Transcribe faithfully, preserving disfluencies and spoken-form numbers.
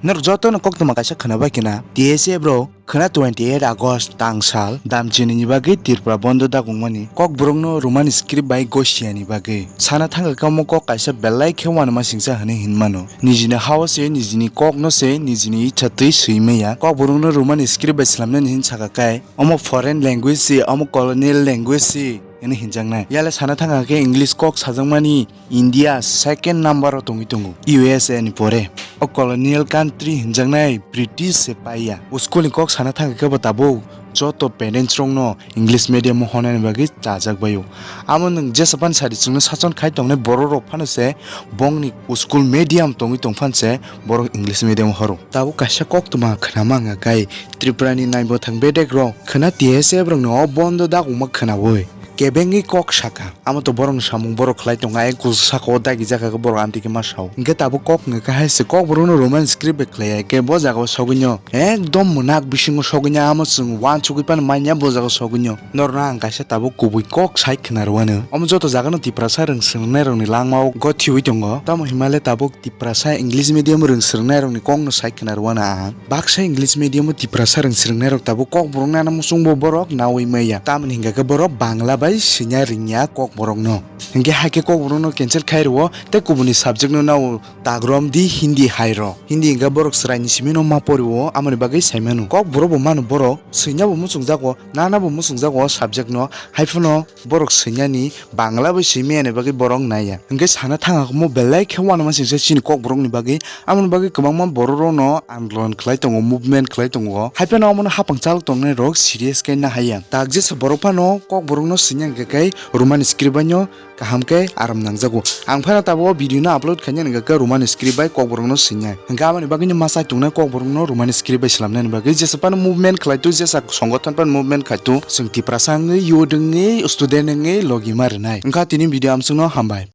Norok jotono koktwma kaisa khwnabai khna, T S F rok khwna twenty eight August tang sal damchini ni bagwi Tripura bondo dagungmani kokborokno Roman script bai gosiya ni bagwi. Sana thangkha khe omo kok kaisa belai khe uanama singcha hwnwi hinmano. Nijini hao se, nijini kokno se, nijini icha twi swi maya. Kokborokno Roman script bai slamnani hin saka kai omo foreign language se, omo colonial language se hwnwi hinjaknai. Yale sana thangkha khe English kok sajakmani India second number o tongwi tongo U S A ni pore. O colonial country hinjaknai British se paiya. O school ni kok sana thangkha khe bo tabuk joto parents rokno English medium o honani bagwi chajak baio. Amo nwng jesa phano sadi chwngno sason khai tongnai borok rok phano se bongni o school medium tongwi tong phano se borok English medium o horo. Tabuk kaisa koktwma khwnama wngkha kai Tripura ni naibothang bedek rok khwna T S F rokno o bondo dagungma khwnaui. Kebengwi kok saka, amo to borokni samung borok khlai tongo, ayang kusu saka o dagi jakha khe borok amtwi khe ma sao. Hinkhe tabuk kok wngkha hai se, kokborokno Roman script bai khlai ya khe bo jaga o sogwino ekdom mwnak bisingo sogwino, amo chwng uansugwi phano manya bo jaga o sogwino. Norokno ang kaisa tabuk kubui kok sai khwna rwano. Omo joto jagano Tiprasa rwng swrwngnairokni langmao gothiwi tongo. Tamo hinmale tabuk Tiprasa English medium rwng swrwngnairokni kokno sai khwna rwano ang. Baksa English medium o Tiprasa rwng swrwngnairok tabuk kokborok nana muchungbo borok naui maya. Tamoni hinkha khe borok Bangla bai swina ringya kokborokno. Hinkhe haikhe kokborokno cancel khai rwo tei kubuni subject no nao tagrom di Hindi hai rok. Hindi hinkhe borok chwraini simi no ma pori o, amoni bagwi sai mano. Kokborok bo mano borok swina bo muchungjago, nana bo muchungjago o subject no, haiphano borok swinani Bangla bai simi ani bagwi borok naiya. Hinkhe sana thangkha mo belai khe uanama singsa chini kokborokni bagwi. Amoni bagwi kwbangma borok rokno andolon khlai tongo, movement khlai tongo. Haiphano omono hapang chalok tongnai rok serious khe nahaiya. Tak jesa borok phano kokborokno swinya hinkhe khe Roman script bai no kaham khe aram nangjago. Ang phano tabuk o video no upload khaina hinkhe khe Roman script bai kokborokno swinya. Hinkhe aboni bagwi no ma chai tongnai kokborokno Roman script bai slamnani bagwi jesa phano movement khlai tu, jesa songothon phano movement khai tu, chwng Tiprasa wngwi, youth wngwi, student wngwi logi ma rwnai. Wngkha tini video amsukno hambai.